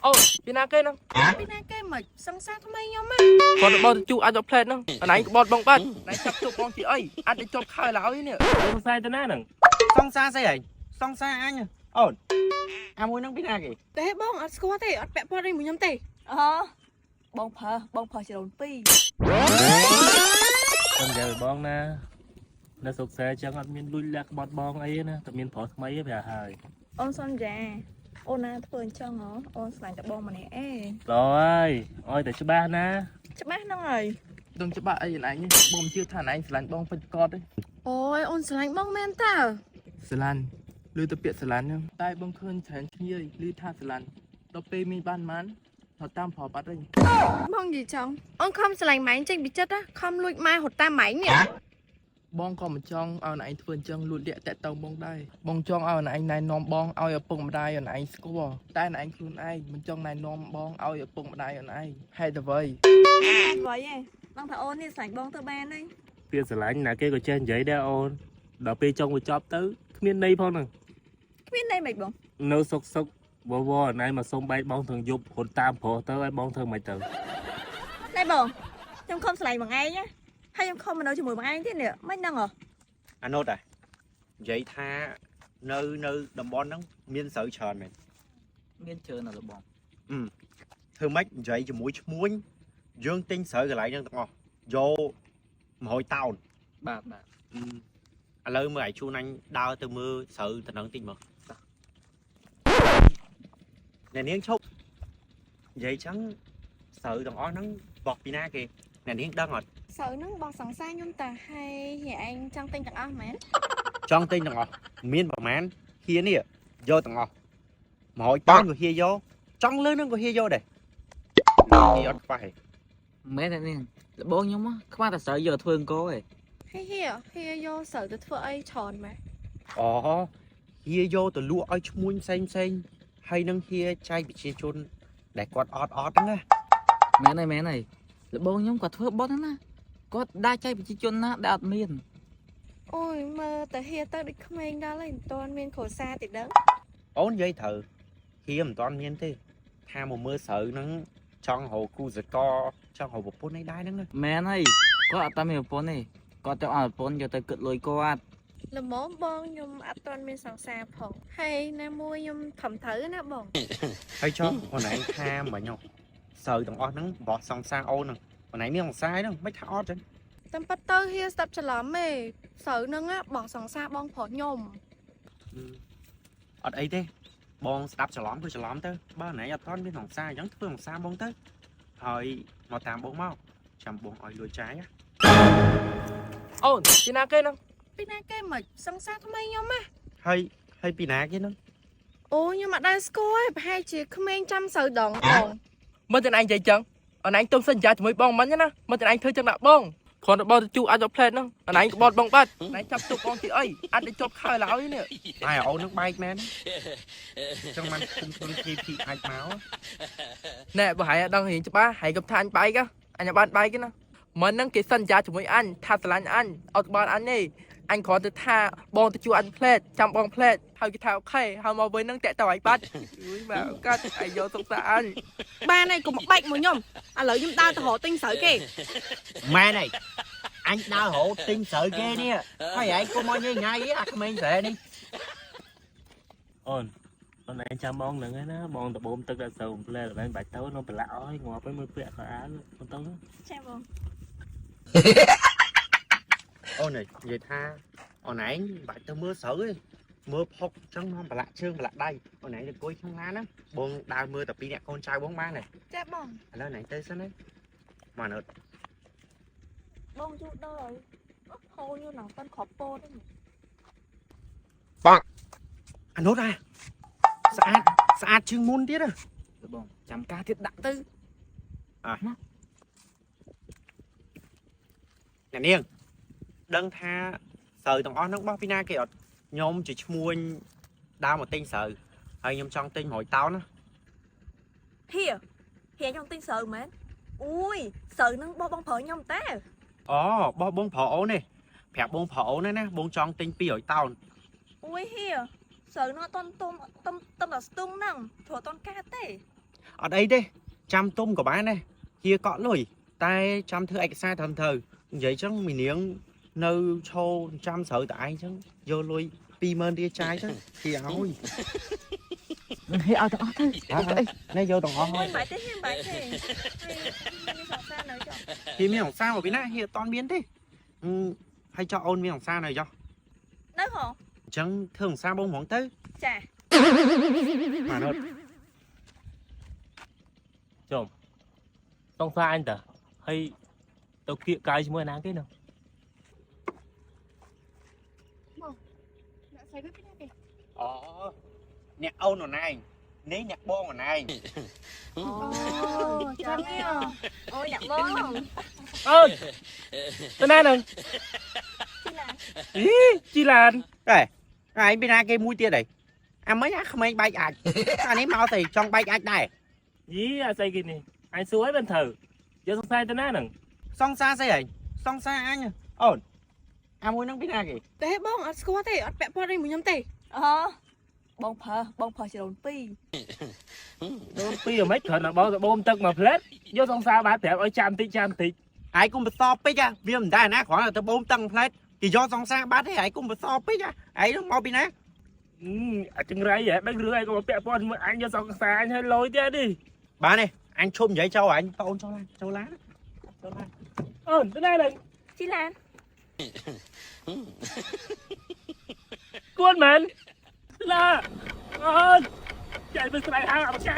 អូពីណាគេហ្នឹង? ពីណាគេមិនសង្សារថ្មីខ្ញុំហ៎? គាត់ទៅបោះទៅជូអាចដល់ផ្លែតហ្នឹងអណៃក្បត់បងបាត់ណៃចាប់ជប់បងជាអីអាចទៅជាប់ខើឡើយនេះ សង្ស័យទៅណាហ្នឹង? សង្សារស្អីហីសង្សារអញអូនអាមួយហ្នឹងពីណាគេ? ទេបងអត់ស្គាល់ទេអត់ពាក់ព័ន្ធអីមួយខ្ញុំទេ។ អូបងប្រើបងប្រើចរូនពីរ ខ្ញុំនិយាយឲ្យបងណានៅស្រុកស្រែចឹងអត់មានលួចលាក់ក្បត់បងអីណាតែមានប្រុសថ្មីឯងប្រាប់ហើយ។ អូនសន្យាអូនណាធ្វើអញ្ចឹងហ៎អូនស្លាញ់តែបងម្នាក់ឯង ល្អហើយឲ្យតែច្បាស់ណា។ ច្បាស់ហ្នឹងហើយ។ ដឹងច្បាស់អីអណៃបងមិនជឿថាអណៃស្រឡាញ់បងពិតកត់ទេ។ អូយអូនស្រឡាញ់បងមែនតើ។ ស្រឡាញ់ឮទៅពាក្យស្រឡាញ់ហ្នឹងតែបងឃើញច្រើនឈ្ញើយឮថាស្រឡាញ់ដល់ពេលមានបានម៉ានថតតាមប្របអត់ទេ។ បងនិយាយចង់អូនខំស្រឡាញ់ម៉ែងចេញពីចិត្តណាខំលួចម៉ែរត់តាមម៉ែងនេះ។ បងក៏មិនចង់ឲ្យអណឯងធ្វើអញ្ចឹងលួចលាក់តាក់តងបងដែរបងចង់ឲ្យអណឯងណែនាំបងឲ្យឪពុកម្ដាយអណឯងស្គាល់តែអណឯងខ្លួនឯងមិនចង់ណែនាំបងឲ្យឪពុកម្ដាយអណឯងហេតុអ្វី? អត់អ្វីទេបងថាអូននេះស្រឡាញ់បងទៅបានហើយ។ ពាក្យស្រឡាញ់ណាគេក៏ចេះនិយាយដែរអូនដល់ពេលចង់បញ្ចប់ទៅគ្មានន័យផងហ្នឹង។ គ្មានន័យមិនបង? នៅសុកសុកវវអណៃមកសុំបែកបងទាំងយប់រត់តាមប្រុសទៅឲ្យបងធ្វើមិនទៅ។ ណែបងខ្ញុំខំស្រឡាញ់បងឯងណាហើយខ្ញុំខំមកនៅជាមួយបងឯងទៀតនេះមិនហ្នឹងហ៎? អាណូតហ៎និយាយថានៅតំបន់ហ្នឹងមានស្រូវច្រើនមែន? មានច្រើនណាស់លោកបង។ ធ្វើម៉េចនិយាយជាមួយឈ្មួញយើងទិញស្រូវកន្លែងហ្នឹងទាំងអស់យក100តោន។ បាទបាទ។ ឥឡូវមើលឲ្យជួនអញដើរទៅមើលស្រូវតំណឹងតិចមើលអ្នកនាងឈប់និយាយចឹងស្រូវទាំងអស់ហ្នឹងបោះពីណាគេអ្នកនាងដឹងអត់? ស្រូវហ្នឹងបងសង្សារខ្ញុំតាហើយហៀឯងចង់ទិញទាំងអស់មែន? ចង់ទិញទាំងអស់មានប្រមាណហៀនេះយកទាំងអស់100តោនក៏ហៀយកចង់លើហ្នឹងក៏ហៀយកដែរហៀអត់ខ្វះទេ។ មែនទេនាងលបងខ្ញុំខ្វះតែស្រូវយកធ្វើអង្គឯង ហើយហៀហៀយកស្រូវទៅធ្វើអីច្រើនម៉េះ? អូហៀយកទៅលក់ឲ្យឈ្មួញផ្សេងផ្សេងហើយនឹងហៀចែកប្រជាជនដែលគាត់អត់អត់ហ្នឹងណា។ មែនហើយមែនហើយលបងខ្ញុំគាត់ធ្វើបុណ្យហ្នឹងណាគាត់ដើរចែកប្រជាជនណាដែលអត់មាន។ អូយមើលតែហៀទៅដូចក្មេងដល់ហើយមិនទាន់មានគ្រួសារទេដឹង។ អូននិយាយត្រូវហៀមិនទាន់មានទេថាមកមើលស្រូវហ្នឹងចង់រកគូសកចង់រកប្រពន្ធឯដែរហ្នឹងណា។ មែនហើយគាត់អត់តែមានប្រពន្ធទេគាត់ចង់ឲ្យប្រពន្ធយកទៅគិតលុយគាត់។ ល្មមបងខ្ញុំអត់ទាន់មានសង្សារផងហើយណាមួយខ្ញុំខំត្រូវណាបង។ ហើយចុះអូនឯងថាមិញហ៎ស្រូវទាំងអស់ហ្នឹងបោះសង្សារអូនហ្នឹងអូនឯងមានសង្សារហ្នឹងមិនថាអត់ចឹង? តាមពិតទៅហៀស្ដាប់ច្រឡំទេស្រូវហ្នឹងណាបោះសង្សារបងប្រុសខ្ញុំ។ អត់អីទេបងស្ដាប់ច្រឡំគឺច្រឡំទៅបើអូនឯងអត់ទាន់មានសង្សារអញ្ចឹងធ្វើសង្សារបងទៅហើយមកតាមបងមកចាំបងឲ្យលុយចាយណា។ អូនពីណាគេហ្នឹង? ពីណាគេមិនសង្សារថ្មីខ្ញុំណា។ ហើយហើយពីណាគេហ្នឹង? អូខ្ញុំអត់ដែលស្គាល់ទេប្រហែលជាក្មេងចាំស្រូវដងបង។ មើលតែឯងនិយាយចឹងអណឯងទុំសន្យាជាមួយបងមិញណាមើលតែឯងធ្វើចឹងដាក់បងគ្រាន់តែបោះទៅជូអាចដល់ផ្លែតហ្នឹងអណឯងក្បត់បងបាត់ណៃចាប់ជប់បងជាអីអាចទៅជាប់ខើឡើយនេះ។ ហើយអូននឹងបែកមែនចឹងបានគុំខ្លួនភីភីអាចមក ណែបើហើយអត់ដឹងរៀងច្បាស់ហើយក៏ថាអញបែកអញអត់បានបែកទេណាមិនហ្នឹងគេសន្យាជាមួយអញថាស្រឡាញ់អញអត់បានអញទេអញគ្រាន់តែថាបងទៅជួអញផ្លែតចាំបងផ្លែតហើយគេថា OK ហើយមកវិញហ្នឹងតាក់តឲ្យបាត់អុយមកកាត់អាយយកសុកសាអញ។ បានហើយកុំមកបែកមួយខ្ញុំឥឡូវខ្ញុំដើរទៅរកទិញស្រូវគេ។ ម៉ែនហើយអញដើររកទិញស្រូវគេនេះហើយឯងគុំមកញ៉ៃញ៉ៃអាក្មេងស្រែនេះ។ អូនអូនឯងចាំបងហ្នឹងឯណាបងដបូមទឹកដាក់ស្រូវផ្លែកន្លែងបាច់ទៅនៅប្រឡាក់អស់ងាប់ហើយមើលពាក់ខោអាវទៅ។ ចាបង។ អូននិយាយថាអូនឯងបាច់ទៅមើលស្រូវទេមើលផុកចឹងនាំប្រឡាក់ជើងប្រឡាក់ដៃអូនឯងទៅអង្គុយក្នុងឡានណាបងដើរមើលតែពីរអ្នកកូនចៅបងបានទេ? ចាបង។ ឥឡូវណៃទៅសិនណាមកអត់? បងយូរដល់ហើយហូរយូរឡើងប៉ិនគ្រាប់ពោតហ្នឹង។ អានោះដែរស្អាតស្អាតជាងមុនទៀតណា។ លបងចាំការទៀតដាក់ទៅ អ្នកនាងដឹងថាស្រូវទាំងអស់ហ្នឹងបោះពីណាគេអត់ខ្ញុំជាឈ្មួញដើរមកទិញស្រូវហើយខ្ញុំចង់ទិញ100តោនណា។ ហៀហៀខ្ញុំទិញស្រូវមែនអូយស្រូវហ្នឹងបោះបងប្រើខ្ញុំតើ។ អូបោះបងប្រុសអូននេះប្រាប់បងប្រុសអូនណាបងចង់ទិញ200តោន។ អូយហៀស្រូវហ្នឹងអត់ទាន់ទុំទុំទុំដល់ស្ទុងហ្នឹងព្រោះអត់ទាន់កាត់ទេ។ អត់អីទេចាំទុំក៏បានដែរហៀកក់លុយតែចាំធ្វើឯកសារត្រឹមត្រូវនិយាយចឹងមីនាងនៅឈោចាំស្រូវតែឯងចឹងយកលុយ20000រៀលចាយចឹងហៀឲ្យ នឹងហេឲ្យទាំងអស់ទៅ អីនេះយកទាំងអស់ អូយមិនបាច់ទេមិនបាច់ទេហើយមានសង្សារនៅចុះ ហៀមានអង្សារមកពីណាហៀអត់តាន់មានទេអឺហើយចុះអូនមានអង្សារនៅចុះ នៅហ៎ អញ្ចឹងធ្វើអង្សារបងហ្មងទៅ ចា ម៉ានុត សង្សារអញតាហើយទៅគៀកកាយជាមួយណាគេនោះ អ្នកស្រីវិញពីណាគេ អូអ្នកអូនអូនឯងនេះអ្នកបងអូនឯង អូ ចាំនេះអ អូយអ្នកបង អើយទៅណានឹង ជីឡាន អីជីឡាន តែឯងពីណាគេមួយទៀតហីអាមិញអាក្មេងបែកអាចអានេះមកទៅចង់បែកអាចដែរ យីអាស្អីគេនេះអញសួរឲ្យមិនត្រូវយកសង្សារទៅណានឹង សង្សារស្អីហីសង្សារអញអូនអាមួយនឹងពីណាគេ ទេបងអត់ស្គាល់ទេអត់ពាក់ព័ន្ធអីមួយខ្ញុំទេ អូបងប្រើបងប្រើចរូន2 ដូនពីរមិនគ្រាន់តែបងទៅបូមទឹកមួយផ្លែតយកសង្សារបាទប្រាប់ឲ្យចាំតិចចាំតិច ឯងគុំបន្សពេកវាមិនដែរណាគ្រាន់តែទៅបូមតឹងផ្លែតគេយកសង្សារបាត់ទេឯងគុំបន្សពេកឯងមកពីណា អាចង្រៃហ៎ដឹងរឿងអីក៏មកពាក់ព័ន្ធជាមួយអញយកសង្សារអញឲ្យលយទៀតនេះ បានទេអញឈប់និយាយចូលអញបងអូនចូលឡានចូលឡានចូលឡាន អូនទៅណានឹង ជីឡាន គួនមែនឡាអូនចៃមិនស្រែកហៅអត់ចៃ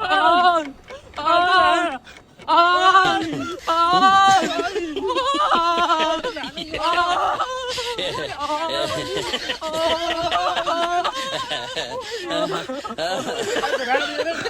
អូនអូនអូនអូនអូន អូន